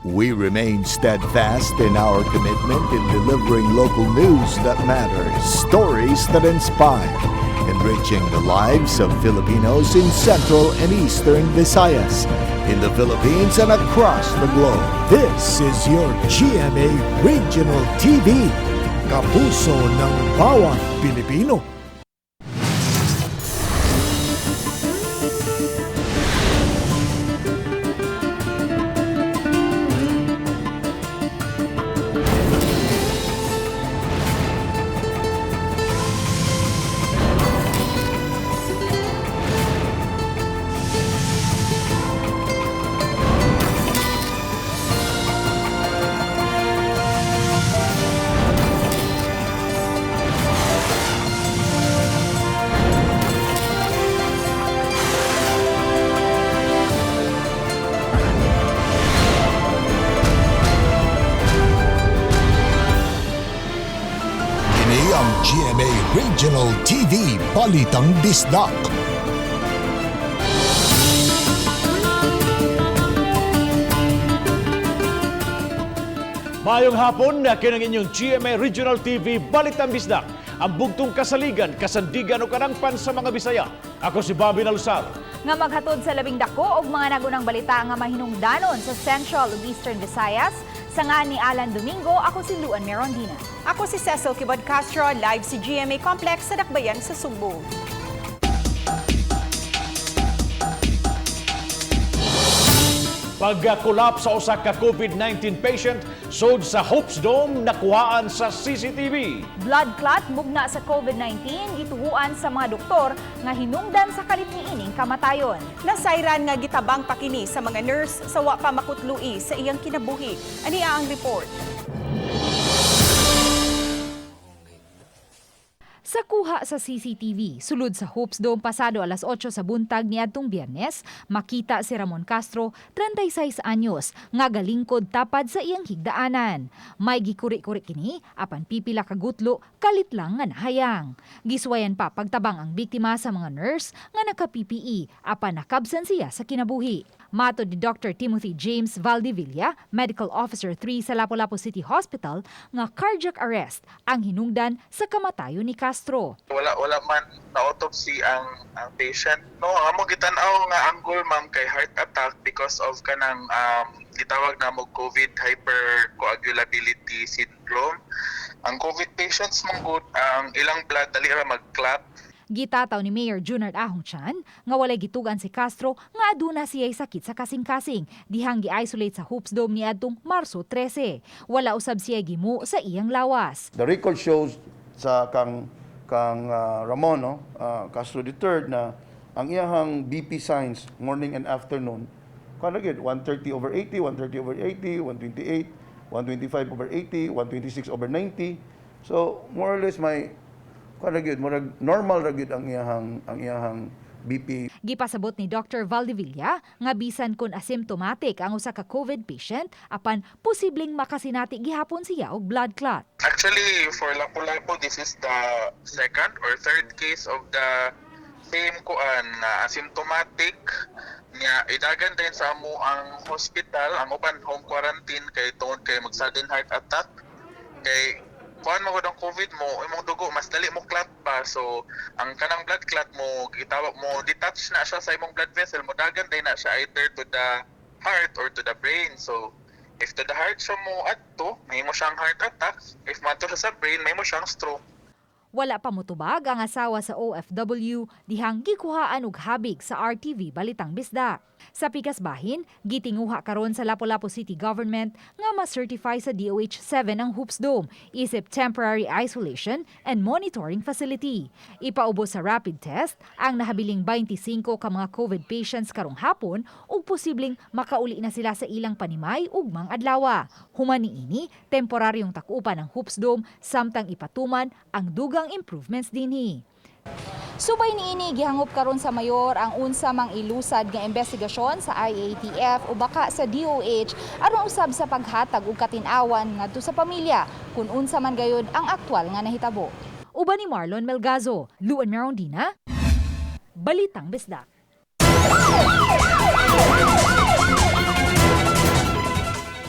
We remain steadfast in our commitment in delivering local news that matters, stories that inspire, enriching the lives of Filipinos in Central and Eastern Visayas, in the Philippines and across the globe. This is your GMA Regional TV, kapuso ng bawat Pilipino. Kini ang GMA Regional TV Balitang Bisdak. Maayong hapon na kinang inyong GMA Regional TV Balitang Bisdak. Ang bugtong kasaligan, kasandigan o kanangpan sa mga Bisaya. Ako si Bobby Nalusar. Nga maghatod sa labing dako og mga nagunang balita nga mahinungdanon sa Central ug Eastern Visayas. Sa ngan ni Alan Domingo, ako si Luan Merondina. Ako si Cecil Kibod Castro, live sa GMA Complex sa Dakbayan sa Sugbo. Pagkakulap sa usa ka COVID-19 patient sud sa Hopes Dome nakuhaan sa CCTV. Blood clot mugna sa COVID-19 gituhuan sa mga doktor nga hinungdan sa kalit niining kamatayon. Nasayran nga gitabang pakini sa mga nurse sa wa pa makutlui sa iyang kinabuhi. Ani ang report. Sa kuha sa CCTV, sulod sa Hopes Dome pasado alas 8 sa buntag niadtong Biyernes, makita si Ramon Castro, 36 anyos, nga galingkod tapad sa iyang higdaanan. May gikuri-kuri kini, apan pipila ka gutlo, kalit lang nga nahayang. Giswayan pa pagtabang ang biktima sa mga nurse nga naka-PPE, apan nakabsan siya sa kinabuhi. Matod ni Dr. Timothy James Valdivilla, Medical Officer 3 sa Lapu-Lapu City Hospital, nga cardiac arrest ang hinungdan sa kamatayon ni Castro. Wala man na autopsy ang patient, no? Ang among gitan-aw nga angle, ma'am, kay heart attack because of kanang gitawag na mo COVID hypercoagulability syndrome. Ang COVID patients man gud, ang ilang blood dali ra mag-clot. Gitataw ni Mayor Junard Ahong Chan nga walay gitugan si Castro nga aduna siya'y sakit sa kasing-kasing dihang gi-isolate sa Hopes Dome niadtong Marso 13. Wala usab siya gimo sa iyang lawas. The record shows sa kang kang Ramon, no, Castro III, na ang iyahang BP signs morning and afternoon kuan gyud 130 over 80, 130 over 80, 128, 125 over 80, 126 over 90. So more or less may kuan gyud, murag normal ra gyud ang iyahang BP. Gipasabot ni Dr. Valdivilla nga bisan kun asymptomatic ang usa ka COVID patient apan posibleng makasinati gihapon siya og blood clot. Actually, for Lapu-Lapu, this is the second or third case of the same kuan na asymptomatic nga idagan din sa amo ang hospital, ang uban home quarantine kay tungod kay mag sudden heart attack, kay kuan mo gud ang COVID mo imong dugo mas dali mo clot pa. So ang kanang blood clot mo gitawag mo detach na siya sa imong blood vessel, mo dagan din na siya either to the heart or to the brain. So if to the heart siya mo adto, mahimo siyang heart attack. If maadto siya sa brain, mahimo siyang stroke. Wala pa motubag ang asawa sa OFW dihang gikuhaan og habig sa RTV Balitang Bisdak. Sa pikas bahin, gitinguha karon sa Lapu-Lapu City Government nga ma-certify sa DOH 7 ang Hoops Dome isip temporary isolation and monitoring facility. Ipaubos sa rapid test ang nahabiling 25 ka mga COVID patients karong hapon ug posibleng makauli na sila sa ilang panimay ugmang adlawa. Human niini, temporaryong takupan ang Hoops Dome samtang ipatuman ang dugang improvements dinhi. Subay niini, gihangop karon sa mayor ang unsa mang ilusad nga investigasyon sa IATF o baka sa DOH aron usab sa paghatag og katin-awan ngadto sa pamilya kung unsa man gayud ang aktwal nga nahitabo. Uban ni Marlon Melgazo, Luan Merondina, Balitang Bisdak.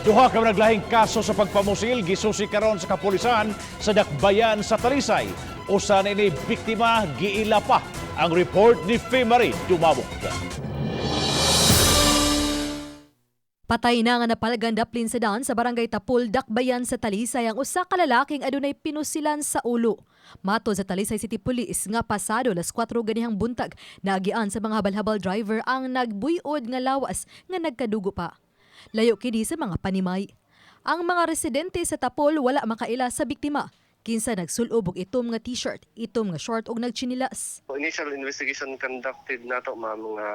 Duha ka naglahing kaso sa pagpamusil gisusi karon sa kapulisan sa Dakbayan sa Talisay. Usa nini biktima giila pa. Ang report ni Femary Dumabok. Patay na nga napalgan daplin sa daan sa barangay Tapul, Dakbayan sa Talisay ang usa ka lalaking adunay pinusilan sa ulo. Matod sa Talisay City Police nga pasado las 4 ganihang buntag, naagian sa mga habal-habal driver ang nagbuyod nga lawas nga nagkadugo pa. Layo kini sa mga panimay. Ang mga residente sa Tapol wala makaila sa biktima. Kinsa nagsulob og itom nga t-shirt, itom nga short ug nagtsinilas. Initial investigation conducted nato, ma'am, nga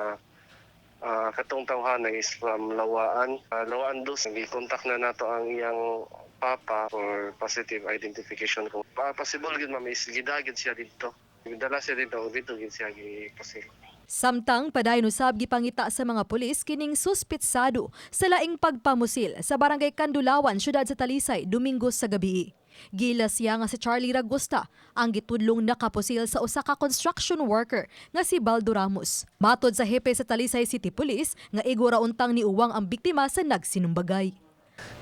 katong tawhana is from Lawaan. Lawaan Dos, gi-contact na nato ang iyang papa for positive identification. Kung possible gid, ma'am, is gidagid siya didto. Gidala siya didto, didto gid siya gipasil. Samtang padayon usab gipangita sa mga pulis kining suspitsado sa laing pagpamusil sa barangay Kandulawan, syudad sa Talisay, Domingo sa gabi. Gila siya nga si Charlie Ragusta ang gitudlong nakapusil sa usa ka construction worker nga si Baldo Ramos. Matod sa hepe sa Talisay City Police nga igo ra untang niuwang ang biktima sa nagsinumbagay.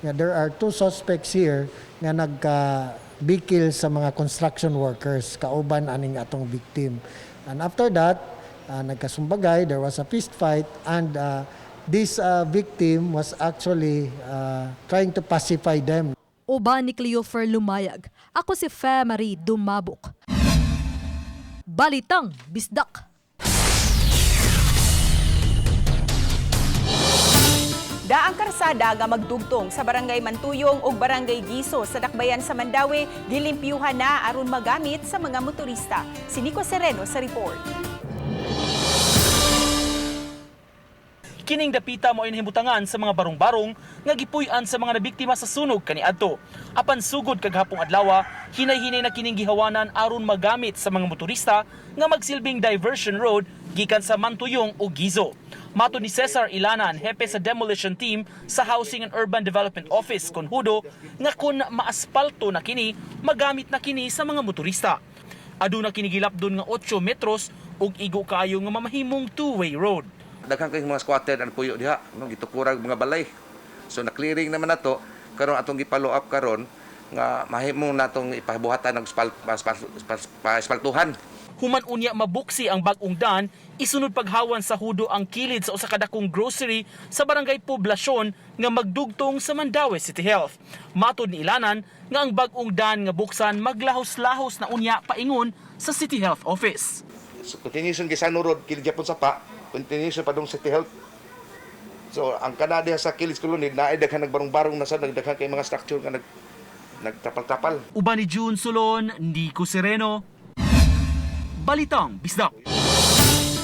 Nga there are two suspects here nga nagkabikil sa mga construction workers kauban aning atong victim. And after that, nagkasumbagay, there was a fist fight and this victim was actually trying to pacify them. Uban ni Cleofer Lumayag. Ako si Fe Marie Dumabok. Balitang Bisdak. Daang karsada nga magdugtong sa Barangay Mantuyong ug Barangay Giso sa Dakbayan sa Mandaue gilimpyuhan na aron magamit sa mga motorista. Si Nico Sereno sa report. Kining dapita mo ay nahimutangan sa mga barong-barong nga gipuy-an sa mga nabiktima sa sunog kaniadto. Apan sugod kagahapong adlaw, hinay-hinay na kining gihawanan aron magamit sa mga motorista nga magsilbing diversion road gikan sa Mantuyong o Gizo. Matod ni Cesar Ilanan, hepe sa demolition team sa Housing and Urban Development Office kon Hudo, nga kun maaspalto na kini, magamit na kini sa mga motorista. Aduna kini gilapdon nga 8 metros ug igo kaayo nga mamahimong two-way road. Daghan kay mga squatter ang puyo diha, no, gitukurag mga balay. So na clearing naman nato karon, atong gi-follow up karon nga mahimo natong ipabuhatan ng paespaltuhan. Human unya mabuksi ang bag-ong daan, isunod paghawan sa Hudo ang kilid sa usa ka dakong grocery sa barangay Poblasyon nga magdugtong sa Mandaue City Health. Matod ni Ilanan nga ang bag-ong daan nga buksan maglahos-lahos na unya paingon sa City Health Office. So continuation Gisano Road, kilid gyapon sa pa, continuation padung City Health. So ang kana diha sa kilid Kulunid naay daghan nagbarong-barong na sa nagdaghan kay mga structure nga nagtapal-tapal. Uban ni June Solon, Nico Sereno. Balitang Bisdak.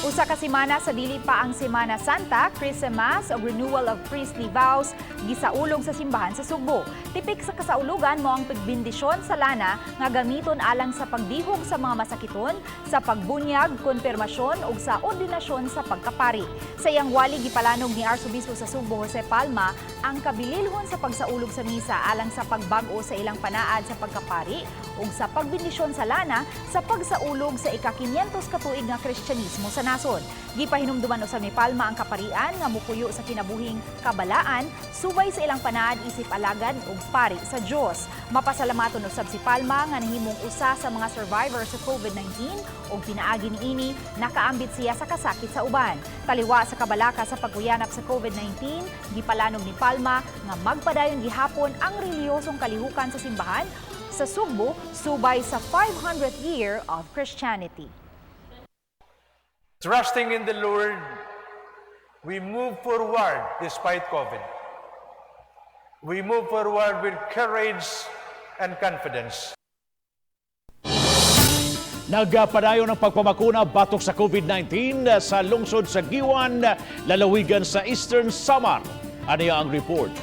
Usa ka semana sa dili pa ang Semana Santa, Christmas o renewal of priestly vows gisaulog sa simbahan sa Sugbo. Tipik sa kasaulugan mo ang pagbindisyon sa lana nga gamiton alang sa pagdihog sa mga masakiton, sa pagbunyag, konfirmasyon ug sa ordinasyon sa pagkapari. Sa iyang wali, gipalanog ni Arsobispo sa Sugbo Jose Palma ang kabililhon sa pagsaulog sa misa alang sa pagbag-o sa ilang panaad sa pagkapari ug sa pagbindisyon sa lana sa pagsaulog sa ika-500 katuig nga Kristyanismo sa nasod. Gipahinumduman usab ni Palma ang kaparian nga mupuyo sa kinabuhing kabalaan subay sa ilang panaad isip alagad ug pari sa Dios. Mapasalamaton usab si Palma nga nahimong usa sa mga survivor sa COVID-19 ug pinaagi niini nakaambit siya sa kasakit sa uban. Taliwa sa kabalaka sa pagkuyanap sa COVID-19, gipalanog ni Palma nga magpadayon gihapon ang relihiyosong kalihukan sa simbahan sa Sugbo subay sa 500th year of Christianity. Trusting in the Lord, we move forward despite COVID. We move forward with courage and confidence. Nagpadayon ang pagpamakuna batok sa COVID-19 sa lungsod sa Guiuan, lalawigan sa Eastern Samar. Aniya ang report.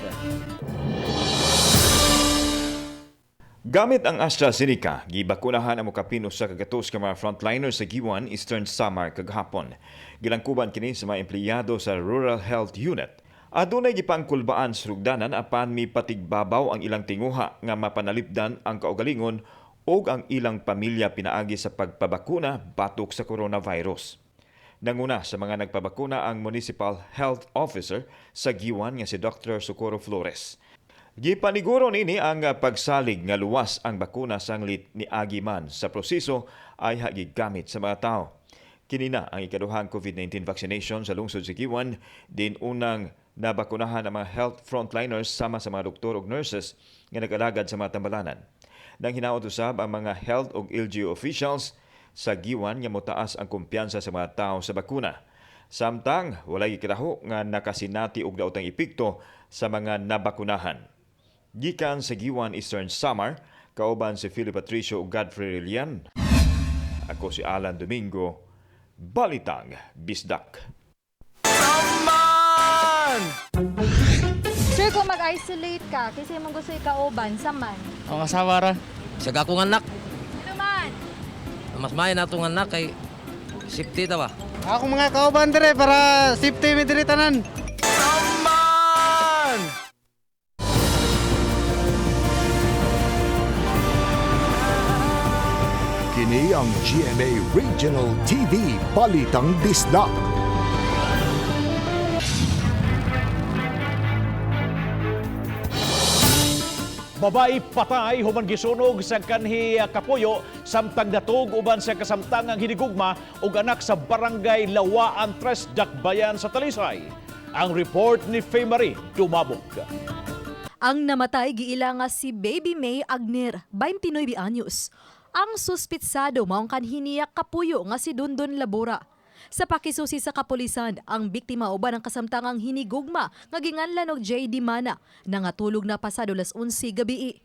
Gamit ang AstraZeneca, gibakunahan ang mokapin 100 ka mga frontliners sa Guiuan, Eastern Samar kagahapon. Gilangkuban kini sa mga empleyado sa Rural Health Unit. Adunay gipangkulbaan sa rugdanan apan mipatigbabaw ang ilang tinguha nga mapanalipdan ang kaugalingon ug ang ilang pamilya pinaagi sa pagpabakuna batok sa coronavirus. Nanguna sa mga nagpabakuna ang Municipal Health Officer sa Guiuan nga si Dr. Socorro Flores. Gipaniguro nini ang pagsalig nga luwas ang bakuna sanglit niagi man sa proseso ay gigamit sa mga tao. Kini na ang ikaduhang COVID-19 vaccination sa lungsod sa Guiuan, din unang nabakunahan ang mga health frontliners sama sa mga doktor ug nurses nga nag-alagad sa mga tambalanan. Nang hinaot usab ang mga health ug LGU officials sa Guiuan nga motaas ang kumpiyansa sa mga tao sa bakuna. Samtang walay gikadaho nga nakasinati og daotang epekto sa mga nabakunahan. Gikan sa Guiuan, Eastern Samar, kauban si Philip Patricio ug Godfrey Relian. Ako si Alan Domingo, Balitang Bisdak. Man! Sir, kung mag-isolate ka, kasi mong gusto ikauban, sa man? Ang asawa ra. Sa akong anak. Ano man? Mas may na atong anak kay safety ta ba? Akong mga kauban dire para safety mi diri tanan. Man! Kini ang GMA Regional TV Balitang Bisdak. Babae patay human gisunog sa kanhi kapuyo samtang datog uban sa kasamtangang hinigugma ug anak sa barangay Lawaan Tres, Dakbayan sa Talisay. Ang report ni Faye Marie Dumabok. Ang namatay giila nga si Baby May Agner, 29 anyos. Ang suspitsado maong kanhi niya kapuyo nga si Dundon Labora. Sa pakisusi sa kapulisan, ang biktima uban ang kasamtangang hinigugma nga ginganlan og JD Mana, nangatulog na pasado las 11 gabi.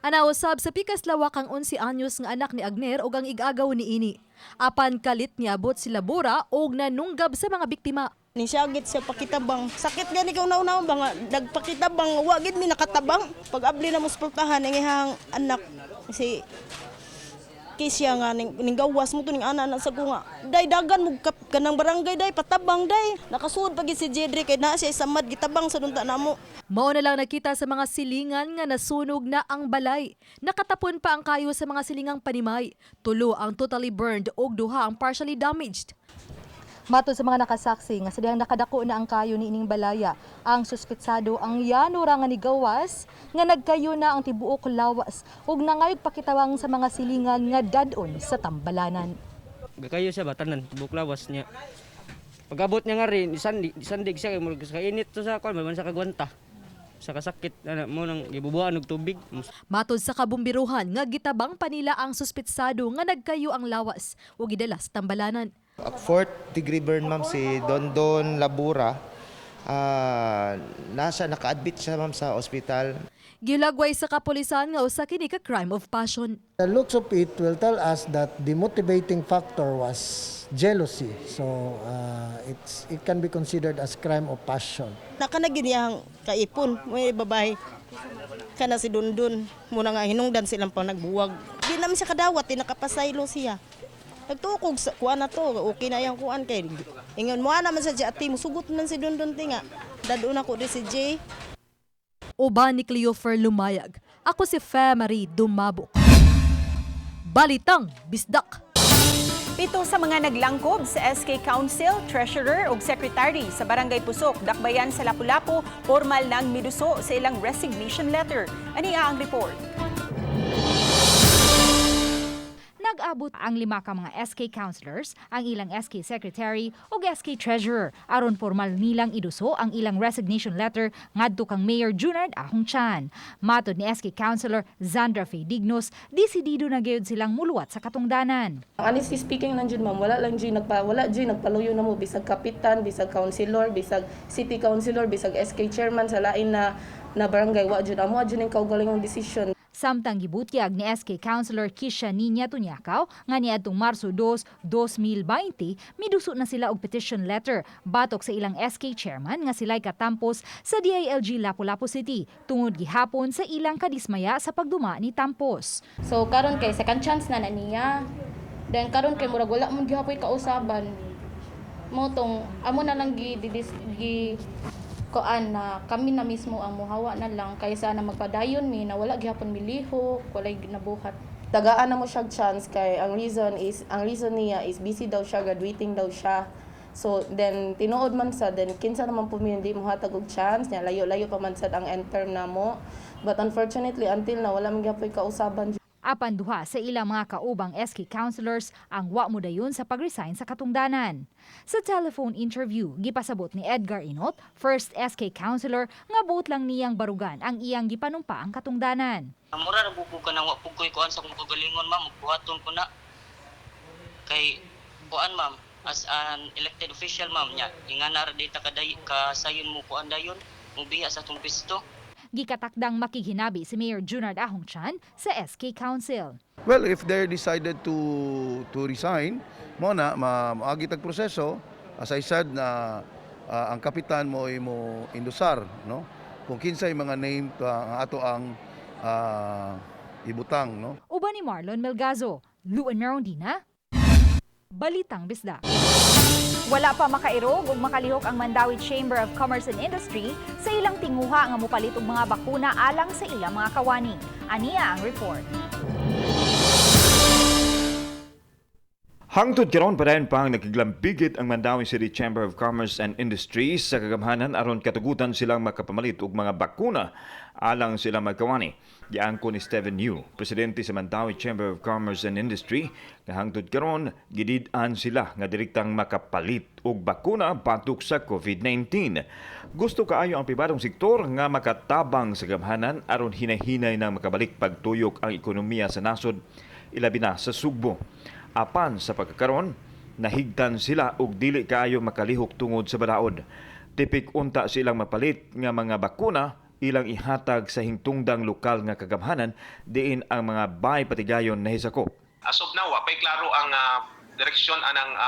Anausab sa pikas lawak ang 11 anyos nga anak ni Agner ug ang igagaw ni ini. Apan kalit niabot si Labora og nanunggab sa mga biktima. Ni siya gid siya pakitabang. Sakit gani ka una-una ba nga nagpakitabang wa gid mi nakatabang. Pag abli na mo sa pultahan ang iyang anak si kay siya nga ning gawas mo to ning ana na sa nga. Day dagan mo kanang barangay day patabang day. Nakasuod pa gid si Jedrick kay naa siya samad gitabang sa dunta namo. Mao na lang nakita sa mga silingan nga nasunog na ang balay. Nakatapon pa ang kayo sa mga silingang panimay. Tulo ang totally burned ug duha ang partially damaged. Matod sa mga nakasaksi nga sa dihang nakadako na ang kayo ni ining balaya, ang suspitsado ang yano ra nga nigawas nga nagkayo na ang tibuok lawas ug nangayog pakitawang sa mga silingan nga dad-on sa tambalanan. Gakayo siya ba tanan tibok lawas niya. Pag-abot niya nga rin, isandig siya kay murag sa init to sa kuan, man sa kagwanta. Sa kasakit ana mo nang gibubuan og tubig. Matod sa kabumbiruhan nga gitabang pa nila ang suspitsado nga nagkayo ang lawas ug gidala sa tambalanan. Fourth degree burn, ma'am, si Dondon Labura. Nasa naka-admit siya, ma'am, sa ospital. Gilagway sa kapulisan nga usa kini ka crime of passion. The looks of it will tell us that the motivating factor was jealousy. So it can be considered as crime of passion. Nakanagin niyang kaipon, may babae. Kana si Dundun, muna nga hinungdan silang pang nagbuwag. Di naman siya kadawat, tinakapasaylo siya. Nagtukog sa kuan na to, okay na yang kuan kay. Ingon mo naman sa ati, musugot man si Dundun ti nga. Dadun ako di si Jay. Uban ni Cleofer Lumayag. Ako si Fe Marie Dumabok. Balitang Bisdak. 7 sa mga naglangkob sa SK Council, Treasurer ug Secretary sa Barangay Pusok, Dakbayan sa Lapu-Lapu, formal nang miduso sa ilang resignation letter. Ania ang report. Nag-abot ang 5 ka mga SK councilors, ang ilang SK secretary ug SK treasurer aron formal nilang iduso ang ilang resignation letter ngadto kang Mayor Junard Ahong Chan. Matod ni SK councilor Zandra Faye Dignos, desidido na gayud silang muluwat sa katungdanan. Honestly speaking lang jud, ma'am, wala jud nagpaluyo na mo bisag kapitan, bisag councilor, bisag city councilor, bisag SK chairman sa lain na barangay, wa jud amo jud ning kaugalingong decision. Samtang gibutyag ni SK Councilor Kisha Niña Tunyakaw nga niadtong Marso 2, 2020, miduso na sila og petition letter batok sa ilang SK chairman nga sila'y katampos sa DILG Lapu-Lapu City tungod gihapon sa ilang kadismaya sa pagduma ni Tampos. So karon kay second chance na na niya. Then karon kay murag wala man gihapoy kausaban. Mo tong amo na lang gi gi, gi kuan na kami na mismo ang muhawa na lang kaysa na magpadayon mi na wala gihapon milihok, walay nabuhat. Tagaan na mo siya chance kay ang reason niya is busy daw siya, graduating daw siya. So then tinuod man sa then kinsa naman po mi hindi mo hatag og chance niya, layo-layo pa man sad ang end term namo. But unfortunately, until na wala man gyapoy kausaban. Apan duha sa ilang mga kaubang SK councilors ang wa modayon sa pag-resign sa katungdanan. Sa telephone interview, gipasabot ni Edgar Inot, first SK councilor, nga buot lang niyang barugan ang iyang gipanumpa ang katungdanan. Mura ra ko kanang wa pud koy kuan sa akong kagalingon, ma'am, buhaton ko na. Kay kuan, ma'am, as an elected official, ma'am, nya ingana ra dita kaday kasayon mo kuan dayon mo biya sa atong pisto. Gikatakdang makighinabi si Mayor Junard Ahong Chan sa SK Council. Well, if they decided to resign, mo na maagi tag proseso. As I said na ang kapitan mo ay mo indusar, no? Kung kinsay mga name ang ato ang ibutang, no? Uban ni Marlon Melgazo, Luan Merondina, Balitang Bisdak. Wala pa makairog ug makalihok ang Mandaue Chamber of Commerce and Industry sa ilang tinguha nga mopalit og mga bakuna alang sa ilang mga kawani. Ania ang report. Hangtod karon, padayon pang nakiglambigit ang Mandaue City Chamber of Commerce and Industry sa kagamhanan aron katugutan silang makapamalit og mga bakuna alang sila magkawani. Giangko ni Stephen Yu, presidente sa Mandaue Chamber of Commerce and Industry, nga hangtod karon gidid-an sila nga direktang makapalit og bakuna batok sa COVID-19. Gusto kaayo ang pribadong sektor nga makatabang sa gamhanan aron hinay-hinay nang makabalik pagtuyok ang ekonomiya sa nasod, ilabi na sa Sugbo. Apan sa pagkakaron, nahigtan sila og dili kaayo makalihok tungod sa balaod. Tipik unta silang mapalit nga mga bakuna ilang ihatag sa hingtungdang lokal nga kagamhanan diin ang mga bay patigayon nahisakop. As of now, wa pay klaro ang direksyon anang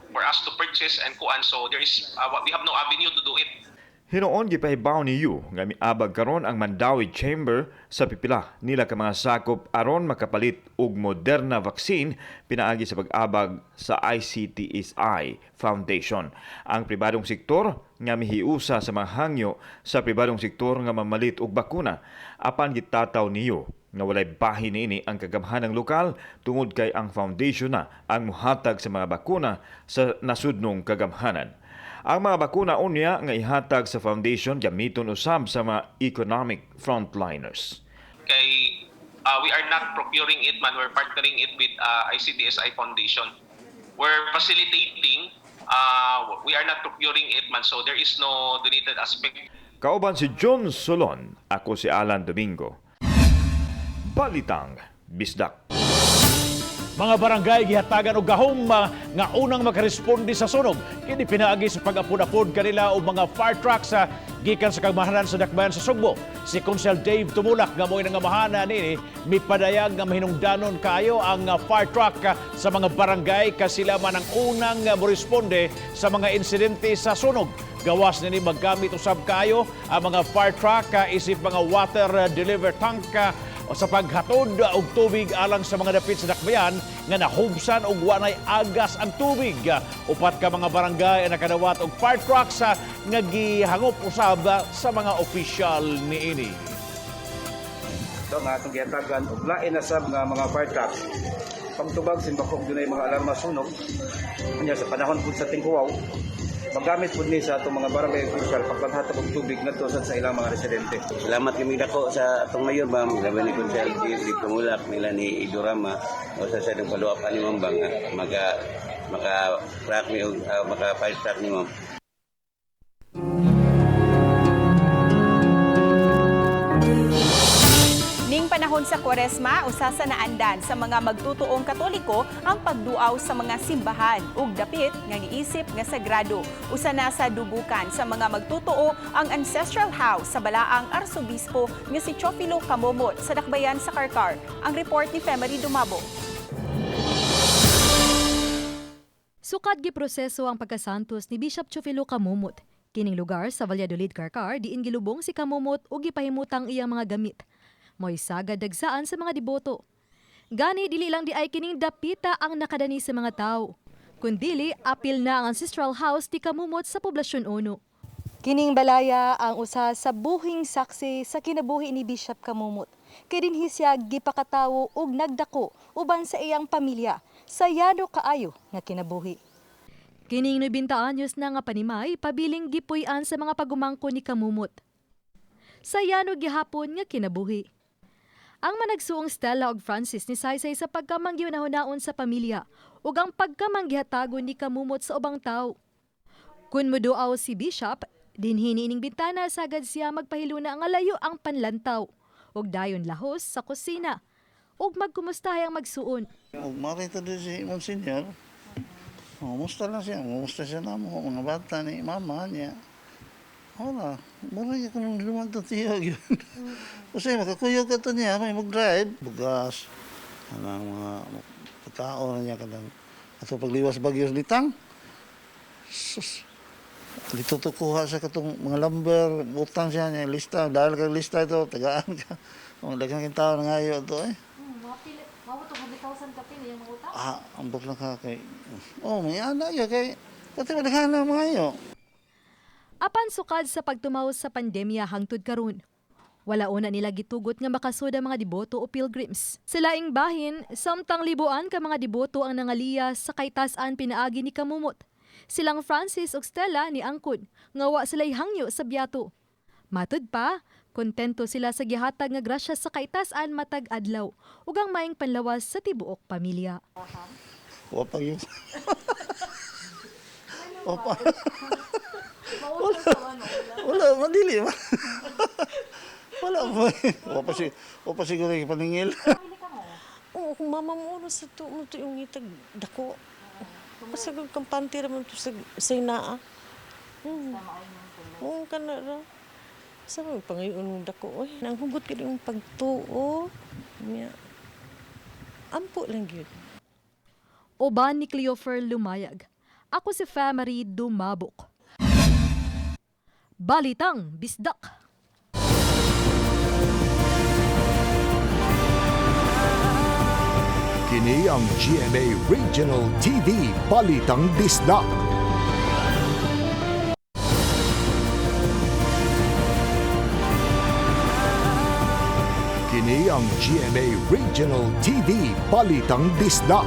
for us to purchase and kuan, so there is we have no avenue to do it. Hinuon gipahibaw ni Yu nga miabag karon ang Mandaue Chamber sa pipila nila ka mga sakop aron makapalit og Moderna vaccine pinaagi sa pag-abag sa ICTSI Foundation. Ang pribadong sektor nga mihiusa sa mga hangyo sa pribadong sektor nga mamalit og bakuna, apan gitataw niyo nga walay bahin niini ang kagamhanang lokal tungod kay ang foundation na ang muhatag sa mga bakuna sa nasudnong kagamhanan. Ang mga bakuna unya nga ihatag sa foundation gamiton usab sa mga economic frontliners. Kay we are not procuring it man, we're partnering it with ICTSI Foundation. We're facilitating, we are not procuring it man, so there is no donated aspect. Kauban si John Solon, ako si Alan Domingo. Balitang Bisdak. Mga barangay gihatagan og gahom nga unang makaresponde sa sunog. Kini pinaagi sa pag-apod-apod kanila og mga fire trucks sa gikan sa kagamhanan sa Dakbayan sa Sugbo. Si Konsehal Dave Tumulak nga mo'y nangamahana nini mipadayag nga mahinungdanon kaayo ang fire truck sa mga barangay kasi sila man ang unang moresponde sa mga insidente sa sunog. Gawas nini, maggamit usab kaayo ang mga fire truck isip mga water deliver tank o sa paghatod og tubig alang sa mga dapit sa dakbayan nga nahubsan og wanay agas ang tubig. 4 ka mga barangay ang nakadawat og fire trucks nga gihangop usab sa mga opisyal niini. Ito nga atong gihatagan og lain na sab nga mga fire trucks pagtubag simbako dunay mga alarma sunog. Unya sa panahon pud sa tinghuwaw, magamit pud ni sa atong mga barangay official pagpaghatag og tubig ngadto sa ilang mga residente. Salamat kami dako sa atong mayor, ma'am, labi ni Konsehal Dave Tumulak nila ni Idurama o sa follow up ani, ma'am, bang maka maka truck ni og maka fire truck ni, ma'am. Ning panahon sa Kwaresma, usa sa naandan sa mga magtutuong Katoliko ang pagduaw sa mga simbahan ug dapit nga giisip nga sagrado. Usa na sa dubukan sa mga magtutoo ang ancestral house sa balaang arsobispo nga si Teofilo Camomot sa Dakbayan sa Carcar. Ang report ni Femery Dumabo. Sukad giproseso ang pagkasantos ni Bishop Teofilo Camomot. Kining lugar sa Valladolid, Carcar, diin gilubong si Camomot ug gipahimutang iyang mga gamit. Mo'y sagad dagsaan sa mga deboto. Gani dili lang di ay kining dapita ang nakadani sa mga tao, kundili apil na ang ancestral house ni Camomot sa Poblasyon Uno. Kining balaya ang usa sa buhing saksi sa kinabuhi ni Bishop Camomot. Kay dinhi siya gipakatawo ug nagdako uban sa iyang pamilya sa yano kaayo nga kinabuhi. Kining 90 anyos na nga panimay pabiling gipuy-an sa mga pagumangko ni Camomot. sa yano gihapon nga kinabuhi. Ang managsuong Stella ug Francis ni saysay sa pagkamangyunahunaon sa pamilya ug ang pagkamanggihatagon ni kamumot sa ubang tawo. Kun moduaw si Bishop, dinhi niining bintana sagad siya magpahiluna nga layo ang panlantaw ug dayon lahos sa kusina ug magkumustahay ang magsuon. Ug marito din si Monsignor. Kumusta lang siya, kumusta siya na mo, mga bata ni mama niya. Wala, mura niya kung lumantong tiyo yun. Kasi makakuyog ka to niya, may mag-drive. Bugas, anang mga pagkaon na niya kanang ato pagliwas bagyo sa litang. Sus, dito to kuha sa katong mga lumber, utang siya niya, lista, dahil kag lista ito, tagaan ka. Mga daghang tao na ngayo ito eh. Mga 200,000 kapin yung mga utang. Ah, ambot lang ka kay... Oh, may anak ya kay... Pati madaghan na mga iyo. Apan sukad sa pagtumaw sa pandemya hangtod karon. Wala una nila gitugot nga makasud ang mga deboto o pilgrims. Sa laing bahin, samtang libuan ka mga deboto ang nangaliya sa kaytas-an pinaagi ni Kamumot. Silang Francis ug Stella ni angkon nga wa sila'y hangyo sa biyato. Matud pa, kontento sila sa gihatag nga grasya sa kaytas-an matag adlaw ug ang maayong panlawas sa tibuok pamilya. Wa pa yun. Wa pa. Wala. Wala, madili ba? Wala po. Wa pa siguro yung paningil. Oo, kung mama mo sa to mo to yung itag dako. Pasagod kampante ra man to sa inaa. Oo, kana ra. Sa mga pangayon mong dako oy. Nang hugot ka yung pagtuo. Nya. Ampo lang gyud. Uban ni Cleofer Lumayag. Ako si Famary Dumabok. Balitang Bisdak. Kini ang GMA Regional TV Balitang Bisdak. Kini ang GMA Regional TV Balitang Bisdak.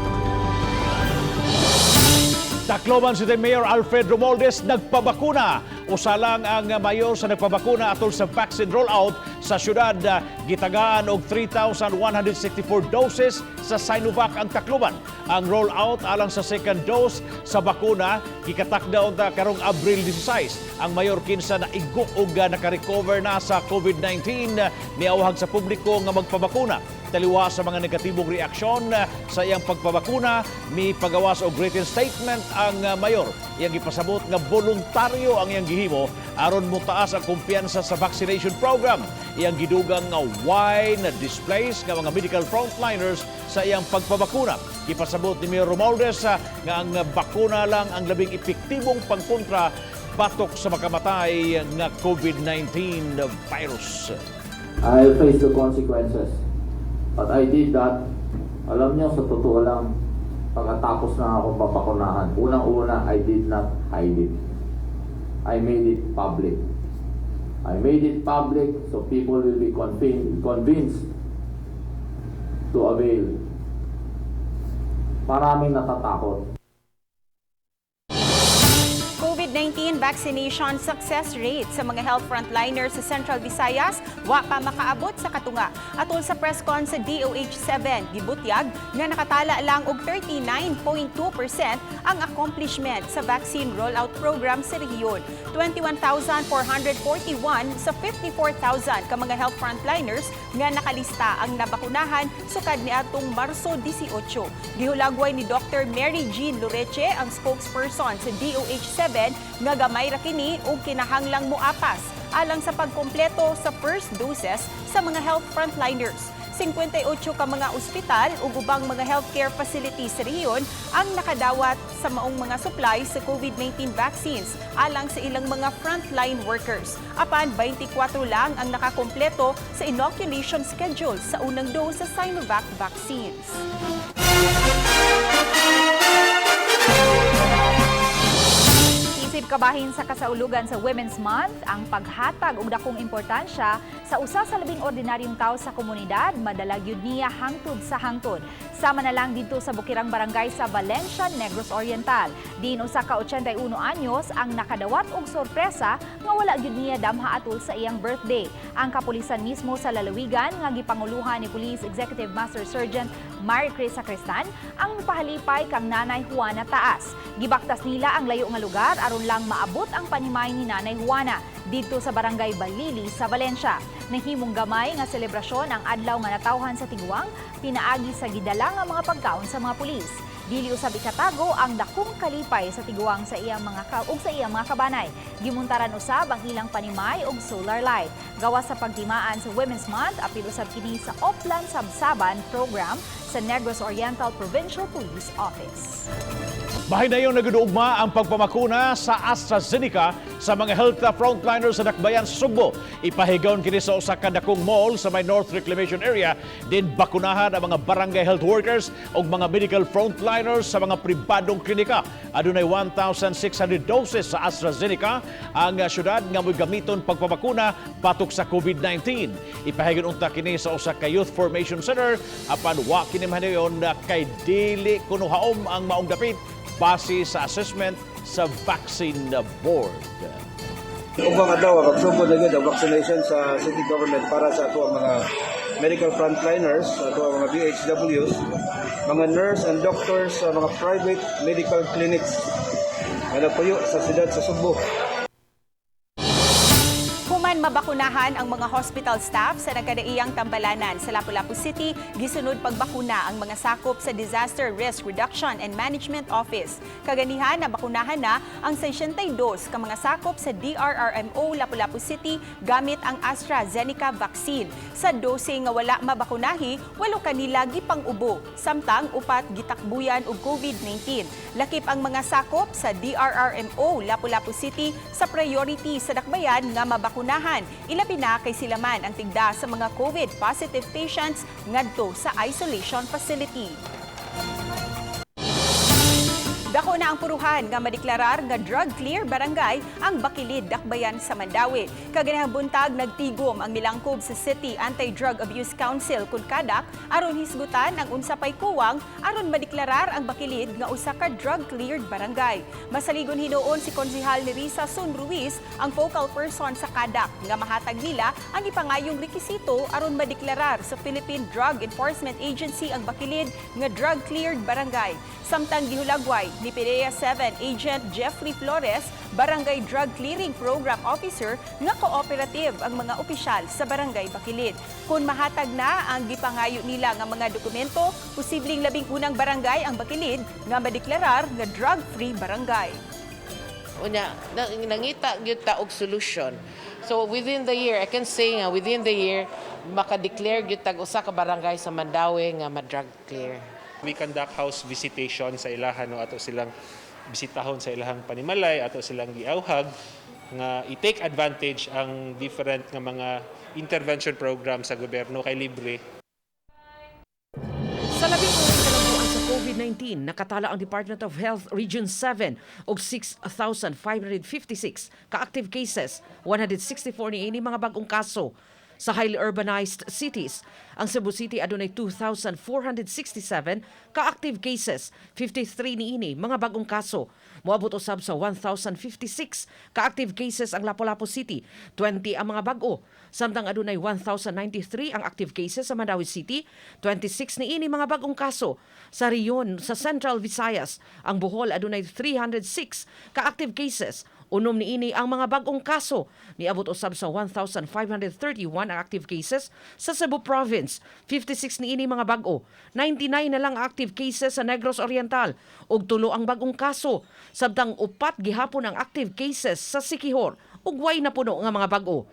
Tacloban City Mayor Alfred Romualdez nagpabakuna. Usa lang ang mayor sa nagpabakuna atol sa vaccine rollout sa syudad. Gitagaan og 3,164 doses sa Sinovac ang Tacloban. Ang rollout alang sa second dose sa bakuna gikatakda unta karong Abril 16. Ang mayor kinsa naigo og nakarecover na sa COVID-19 niawhag sa publiko nga magpabakuna. Taliwa sa mga negatibong reaksyon sa iyang pagpabakuna, mi pagawas og written statement ang mayor. Iyang gipasabot nga voluntaryo ang iyang gihimo aron motaas ang kumpiyansa sa vaccination program. Iyang gidugang nga why na displace nga mga medical frontliners sa iyang pagpabakuna. Gipasabot ni Mayor Romualdez nga ang bakuna lang ang labing epektibong pagkontra batok sa makamatay nga COVID-19 virus. I'll face the consequences. But I did that. Alam niyo, sa totoo lang, pagkatapos na akong pabakunahan, unang-una, I did not hide it. I made it public. I made it public so people will be convinced to avail. Maraming natatakot. COVID-19 vaccination success rate sa mga health frontliners sa Central Visayas wa pa makaabot sa katunga. Atol sa press con sa DOH 7, gibutyag nga nakatala lang og 39.2% ang accomplishment sa vaccine rollout program sa rehiyon. 21,441 sa 54,000 ka mga health frontliners nga nakalista ang nabakunahan sukad niadtong Marso 18. Gihulagway ni Dr. Mary Jean Loreche, ang spokesperson sa DOH 7, nga gamay ra kini ug kinahanglang moapas alang sa pagkompleto sa first doses sa mga health frontliners. 58 ka mga ospital ug ubang mga healthcare facilities sa rehiyon ang nakadawat sa maong mga supply sa COVID-19 vaccines alang sa ilang mga frontline workers. Apan 24 lang ang nakakompleto sa inoculation schedule sa unang dose sa Sinovac vaccines. Isip kabahin sa kasaulugan sa Women's Month, ang paghatag og dakong importansya sa usa sa labing ordinaryong tao sa komunidad, madala gyud niya hangtod sa hangtod. Sama na lang didto sa Bukirang Barangay sa Valencia, Negros Oriental. Diin usa ka 81 anyos ang nakadawat og sorpresa nga wala gyud niya damha atul sa iyang birthday. Ang kapulisan mismo sa lalawigan nga gipanguluhan ni Police Executive Master Sergeant Mary Chris Sacristan ang mipahalipay kang Nanay Juana Taas. Gibaktas nila ang layo nga lugar aron lang maabot ang panimay ni Nanay Juana didto sa Barangay Balili sa Valencia. Nahimong gamay nga selebrasyon ang adlaw nga natawhan sa tiguang pinaagi sa gidala nga mga pagkaon sa mga pulis. Dili usab ikatago ang dakong kalipay sa tiguang sa iyang mga ka ug sa iyang mga kabanay. Gimuntaran usab ang ilang panimay og solar light. Gawas sa pagtimaan sa Women's Month, apil usab kini sa Oplan Sabsaban program sa Negros Oriental Provincial Police Office. Mahinayong nagduugma ang pagpamakuna sa AstraZeneca sa mga health frontliners sa Dakbayan sa Sugbo. Ipahigayon kini sa usa ka dakong mall sa may North Reclamation Area din bakunahan ang mga barangay health workers ug mga medical frontliners sa mga pribadong klinika. Adunay 1,600 doses sa AstraZeneca ang syudad nga mo'y gamiton pagpabakuna batok sa COVID-19. Ipahigayon unta kini sa usa ka youth formation center apan wa kini mahinayon kay dili kuno haom ang maong dapit base sa assessment sa vaccine board. Ubang adlaw magsugod na gyud ang vaccination sa city government para sa ato ang mga medical frontliners, ato ang mga BHWs, mga nurse and doctors sa mga private medical clinics nga nagpuyo sa siyudad sa Sugbo. Human mabakunahan ang mga hospital staff sa nagkadaiyang tambalanan sa Lapu-Lapu City, gisunod pagbakuna ang mga sakop sa Disaster Risk Reduction and Management Office. Kaganihan, nabakunahan na ang 62 ka mga sakop sa DRRMO Lapu-Lapu City gamit ang AstraZeneca vaccine. Sa 12 nga wala mabakunahi, walo kanila gipang-ubo, samtang upat gitakbuyan og COVID-19. Lakip ang mga sakop sa DRRMO Lapu-Lapu City sa priority sa dakbayan nga mabakunahan. Ilabi na kay sila man ang tigda sa mga COVID positive patients ngadto sa isolation facility. Dako na ang puruhan nga madeklarar nga drug clear barangay ang Bakilid, Dakbayan sa Mandaue. Kaganihang buntag, nagtigom ang milangkob sa City Anti-Drug Abuse Council kun CADAC aron hisgutan ang unsa pay kuwang aron madeklarar ang Bakilid nga usa ka drug cleared barangay. Masaligon hinuon si Konsehal Nerissa Sun Ruiz ang focal person sa CADAC nga mahatag nila ang ipangayong rekisito aron madeklarar sa Philippine Drug Enforcement Agency ang Bakilid nga drug cleared barangay. Samtang gihulagway ni PDEA 7 Agent Jeffrey Flores, Barangay Drug Clearing Program Officer, nga cooperative ang mga opisyal sa Barangay Bakilid. Kung mahatag na ang gipangayo nila nga mga dokumento, posibleng 11 barangay ang Bakilid nga madeklarar nga drug-free barangay. Unya nangita gyud ta og solution. So within the year, I can say nga within the year maka-declare gyud tag usa ka barangay sa Mandaue nga ma-drug clear. We conduct house visitation sa ilahan, no, ato silang bisitahon sa ilahang panimalay, ato silang giawhag nga i-take advantage ang different nga mga intervention program sa gobyerno kay libre. Sa 11 kalambuan sa COVID-19, nakatala ang Department of Health Region 7 og 6,556 ka-active cases, 164 niini mga bagong kaso. Sa highly urbanized cities, ang Cebu City adunay 2,467 ka-active cases, 53 niini mga bagong kaso. Moabot usab sa 1,056 ka-active cases ang Lapu-Lapu City, 20 ang mga bag-o. Samtang adunay 1,093 ang active cases sa Mandaue City, 26 niini mga bagong kaso. Sa rehiyon sa Central Visayas, ang Bohol adunay 306 ka-active cases, 6 niini ang mga bagong kaso. Niabot usab sa 1,531 ang active cases sa Cebu Province. 56 niini mga bag-o. 99 na lang ang active cases sa Negros Oriental ug 3 ang bagong kaso. Samtang 4 gihapon ang active cases sa Siquijor ug way napuno nga mga bag-o.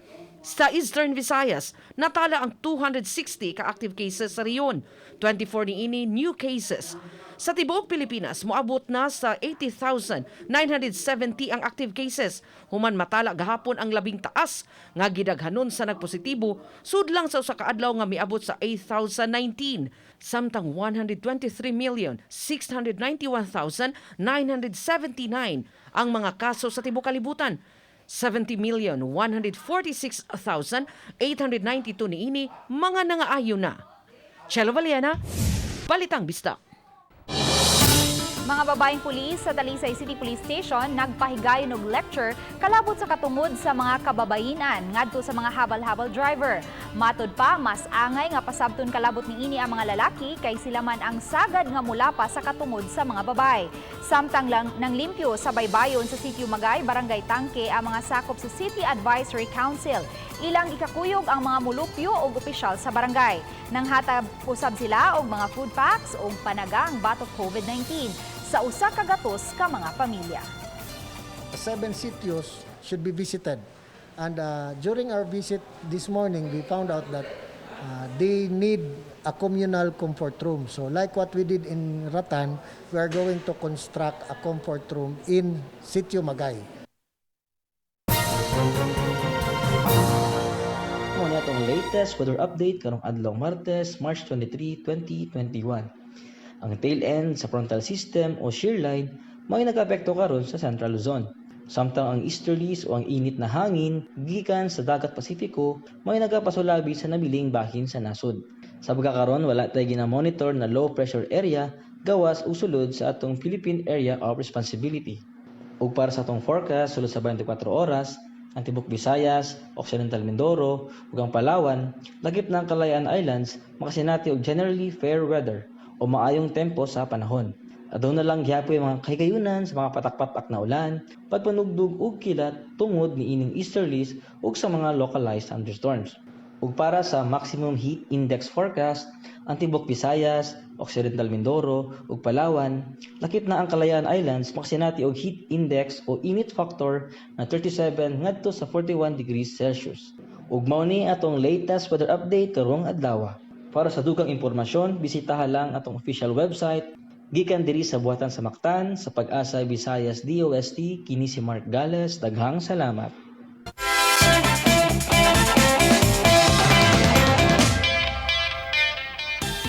Sa Eastern Visayas, natala ang 260 ka active cases sa rehiyon. 24 niini new cases. Sa tibuok Pilipinas, moabot na sa 80,970 ang active cases. Human matala gahapon ang labing taas nga gidaghanon sa nagpositibo, sudlang sa usa ka adlaw nga miabot sa 8,019. Samtang 123,691,979 ang mga kaso sa tibuok kalibutan. 70,146,892 niini mga nangaayo na. Chelo Valiana, Balitang Bisdak. Mga babaeng pulis sa Talisay City Police Station nagpahigayon og lecture kalabot sa katungod sa mga kababayenan ngadto sa mga habal-habal driver. Matod pa, mas angay nga pasabton kalabot niini ang mga lalaki kay sila man ang sagad nga mula pa sa katungod sa mga babae. Samtang lang nang limpyo sa baybayon sa Sitio Magay, Barangay Tangke ang mga sakop sa City Advisory Council. Ilang ikakuyog ang mga mulupyo og opisyal sa barangay. Nanghatag usab sila og mga food packs og panagang batok COVID-19 sa 100 ka mga pamilya. Seven sitios should be visited. And during our visit this morning, we found out that they need a communal comfort room. So like what we did in Ratan, we are going to construct a comfort room in Sitio Magay. Mao ni atong latest weather update karong adlaw Martes, March 23, 2021. Ang tail end sa frontal system o shear line may nag-apekto karon sa Central Luzon. Samtang ang easterlies o ang init na hangin gikan sa Dagat Pasifiko may nagapasulabi sa nabiling bahin sa nasod. Sa pagkakaron, wala tay gina-monitor na low pressure area gawas o sulod sa atong Philippine Area of Responsibility. Ug para sa atong forecast sulod sa 24 oras, ang tibok Visayas, Occidental Mindoro ug ang Palawan, lakip na ang Kalayaan Islands, makasinati og generally fair weather o maayong tempo sa panahon. Aduna lang gihapoy mga kahigayunan sa mga patak-patak na ulan, pagpanugdog ug kilat tungod niining easterlies ug sa mga localized thunderstorms. Ug para sa maximum heat index forecast, ang tibok Visayas, Occidental Mindoro ug Palawan, lakip na ang Kalayaan Islands, makasinati og heat index o init factor na 37 ngadto sa 41 degrees Celsius. Ug mao ni atong latest weather update karong adlaw. Para sa dugang impormasyon, bisitaha lang atong official website. Gikan diri sa buhatan sa Mactan, sa Pag-asa Visayas DOST, kini si Mark Gales. Daghang salamat.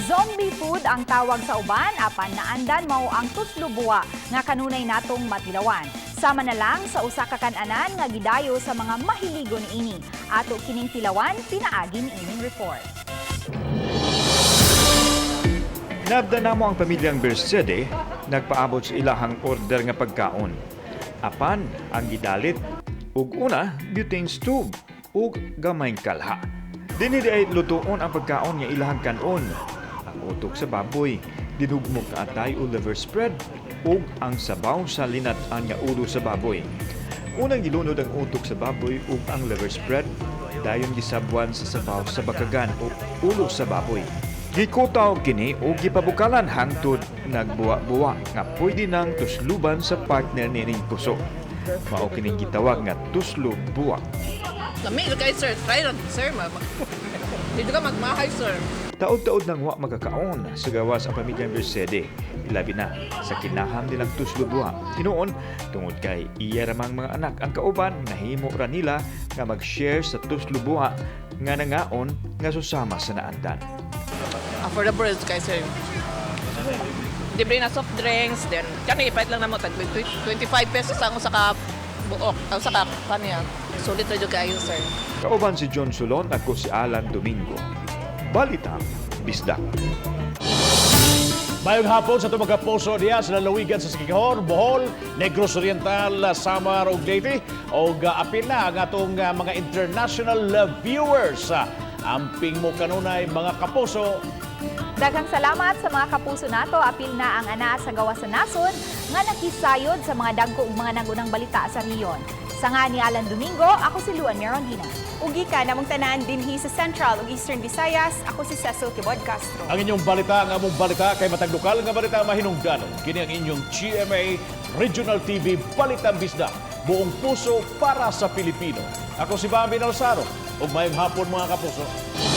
Zombie food ang tawag sa uban apan naandan mao ang tuslob buwa nga kanunay natong matilawan. Sama na lang sa usa ka kan-anan nga gidayo sa mga mahiligon ini. Ato kining tilawan pinaagi niining report. Nabda namo ang pamilyang Bersede, nagpaabot sa ilahang order nga pagkaon. Apan ang gidalit ug una butane stove ug gamayng kalha. Dinhi ay lutuon ang pagkaon nga ilahang kanon. Ang utok sa baboy, dinugmok nga atay o liver spread ug ang sabaw sa linat-an nga ulo sa baboy. Unang gilunod ang utok sa baboy ug ang liver spread, dayon gisabwan sa sabaw sa bakagan o ulo sa baboy. Gikutaw kini o gipabukalan hangtod nagbuwa-buwa nga pwede nang tusluban sa partner nining puso. Mao kining gitawag nga tuslob buwa. Lami kay sir, try lang sir. Dito ka magmahay, sir. Taod-taod nang wa magkakaon sa gawas ang pamilyang Bersede. Ilabi na sa kinaham nilang tuslob buwa. Tinuon, tungod kay iya ramang mga anak ang kauban, nahimo ra nila nga mag-share sa tuslob buwa nga nangaon nga susama sa naandan. Affordable kay sir. Libre na soft drinks, then kani ipalit lang namo tag 25 pesos ang usa ka buok, ang usa ka kaniya. Sulit ra jud kaayo, sir. Kauban si John Solon, ako si Alan Domingo. Balitang Bisdak. Mayong hapon sa itong mga puso diya sa lalawigan sa Siquijor, Bohol, Negros Oriental, Samar ug Leyte. Og apil na ang atong mga international viewers. Amping mo kanunay, mga kapuso. Daghang salamat sa mga kapuso nato. Apil na ang ana sa gawas sa nasod nga nakisayod sa mga dagko ug mga nagunang balita sa rehiyon. Sa nga ni Alan Domingo, ako si Luan Merondina. Ugi ka namong tanan dinhi sa Central ug Eastern Visayas. Ako si Cecil Quibod Castro. Ang inyong balita, ang among balita kay matag lokal nga balita mahinungdanon. Kini ang inyong GMA Regional TV Balitang Bisdak. Buong puso para sa Pilipino. Ako si Bambi Nalsaro. Ug maayong hapon, mga kapuso.